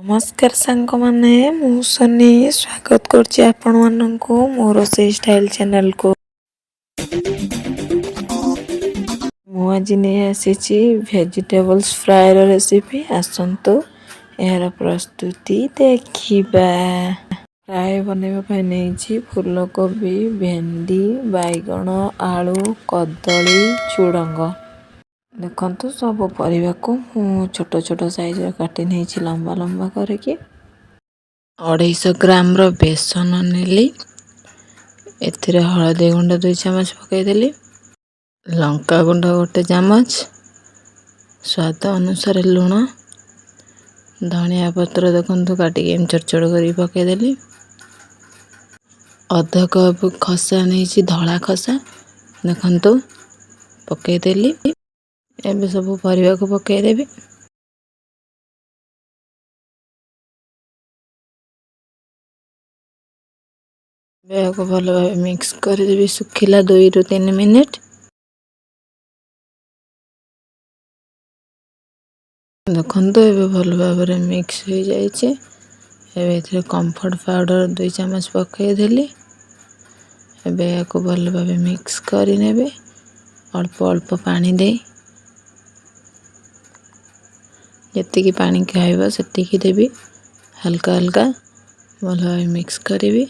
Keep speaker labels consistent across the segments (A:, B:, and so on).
A: ନମସ୍କାର ସାଙ୍ଗମାନେ, ମୁଁ ସନି ସ୍ୱାଗତ କରୁଛି ଆପଣମାନଙ୍କୁ ମୋ ରୋଷେଇ ଷ୍ଟାଇଲ୍ ଚ୍ୟାନେଲକୁ। ମୁଁ ଆଜି ନେଇ ଆସିଛି ଭେଜିଟେବଲ୍ସ ଫ୍ରାଏର ରେସିପି। ଆସନ୍ତୁ, ଏହାର ପ୍ରସ୍ତୁତି ଦେଖିବା। ଫ୍ରାଏ ବନେଇବା ପାଇଁ ନେଇଛି ଫୁଲକୋବି, ଭେଣ୍ଡି, ବାଇଗଣ, ଆଳୁ, କଦଳୀ, ଝୁଡ଼ଙ୍ଗ। ଦେଖନ୍ତୁ, ସବୁ ପରିବାକୁ ମୁଁ ଛୋଟ ଛୋଟ ସାଇଜର କାଟି ନେଇଛି, ଲମ୍ବା ଲମ୍ବା କରିକି। 250 ଗ୍ରାମର ବେସନ ନେଲି। ଏଥିରେ ହଳଦୀ ଗୁଣ୍ଡ 2 ଚାମଚ ପକାଇଦେଲି, ଲଙ୍କା ଗୁଣ୍ଡ 1 ଚାମଚ, ସ୍ୱାଦ ଅନୁସାରେ ଲୁଣ, ଧନିଆ ପତ୍ର ଦେଖନ୍ତୁ କାଟିକି ଏମିତି ଛୋଟ ଛୋଟ କରିକି ପକାଇଦେଲି। ଅଧ କପ୍ ଖସା ନେଇଛି, ଧଳା ଖସା, ଦେଖନ୍ତୁ ପକାଇଦେଲି। ଏବେ ସବୁ ପରିବାକୁ ପକାଇଦେବି। ଏହାକୁ ଭଲ ଭାବେ ମିକ୍ସ କରିଦେବି ଶୁଖିଲା 2ରୁ 3 ମିନିଟ୍। ଦେଖନ୍ତୁ, ଏବେ ଭଲ ଭାବରେ ମିକ୍ସ ହୋଇଯାଇଛି। ଏବେ ଏଥିରେ କମ୍ଫର୍ଟ ପାଉଡ଼ର 2 ଚାମଚ ପକାଇଦେଲି। ଏବେ ଏହାକୁ ଭଲ ଭାବେ ମିକ୍ସ କରିନେବି ଅଳ୍ପ ଅଳ୍ପ ପାଣି ଦେଇ। ଯେତିକି ପାଣି ଖାଇବ ସେତିକି ଦେବି। ହାଲକା ହାଲକା ଭଲ ଭାବେ ମିକ୍ସ କରିବି।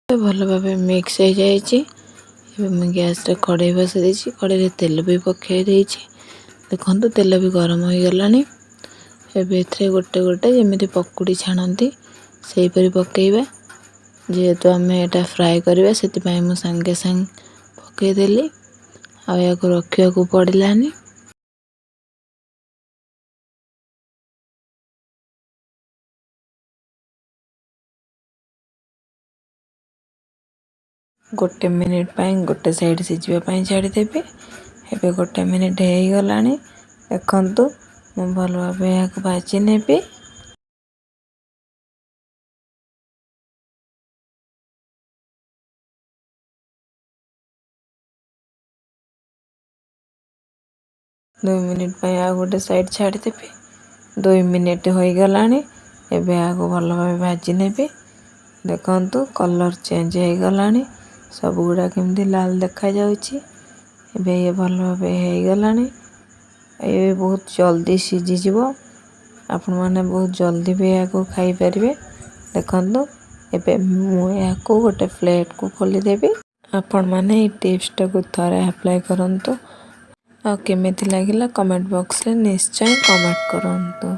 A: ଭଲ ଭାବେ ମିକ୍ସ ହେଇଯାଇଛି। ଏବେ ମୁଁ ଗ୍ୟାସରେ କଢ଼େଇ ବସାଇ ଦେଇଛି। କଢ଼େଇରେ ତେଲ ବି ପକାଇ ଦେଇଛି। ଦେଖନ୍ତୁ, ତେଲ ବି ଗରମ ହୋଇଗଲାଣି। ଏବେ ଏଥିରେ ଗୋଟେ ଗୋଟେ, ଯେମିତି ପକୁଡ଼ି ଛାଣନ୍ତି ସେହିପରି ପକାଇବା। ଯେହେତୁ ଆମେ ଏଇଟା ଫ୍ରାଏ କରିବା, ସେଥିପାଇଁ ମୁଁ ସାଙ୍ଗେ ସାଙ୍ଗେ ପକାଇଦେଲି, ଆଉ ଏହାକୁ ରଖିବାକୁ ପଡ଼ିଲାନି। ଗୋଟେ ମିନିଟ୍ ପାଇଁ ଗୋଟେ ସାଇଡ଼୍ ସିଝିବା ପାଇଁ ଛାଡ଼ିଦେବି। ଏବେ ଗୋଟେ ମିନିଟ୍ ହେଇଗଲାଣି। ଦେଖନ୍ତୁ, ମୁଁ ଭଲ ଭାବେ ଏହାକୁ ଭାଜି ନେବି। 2 ମିନିଟ୍ ପାଇଁ ଆଉ ଗୋଟେ ସାଇଡ଼୍ ଛାଡ଼ିଦେବି। 2 ମିନିଟ୍ ହୋଇଗଲାଣି। ଏବେ ଏହାକୁ ଭଲ ଭାବେ ଭାଜି ନେବି। ଦେଖନ୍ତୁ, କଲର୍ ଚେଞ୍ଜ ହେଇଗଲାଣି, ସବୁଗୁଡ଼ା କେମିତି ଲାଲ ଦେଖାଯାଉଛି। ଏବେ ଇଏ ଭଲ ଭାବେ ହେଇଗଲାଣି। ଏବେ ବହୁତ ଜଲ୍ଦି ସିଝିଯିବ। ଆପଣମାନେ ବହୁତ ଜଲ୍ଦି ବି ଏହାକୁ ଖାଇପାରିବେ। ଦେଖନ୍ତୁ, ଏବେ ମୁଁ ଏହାକୁ ଗୋଟେ ପ୍ଲେଟ୍କୁ ଖୋଲିଦେବି। ଆପଣମାନେ ଏଇ ଟିପ୍ସଟାକୁ ଥରେ ଆପ୍ଲାଏ କରନ୍ତୁ ଆଉ କେମିତି ଲାଗିଲା କମେଣ୍ଟ ବକ୍ସରେ ନିଶ୍ଚୟ କମେଣ୍ଟ କରନ୍ତୁ।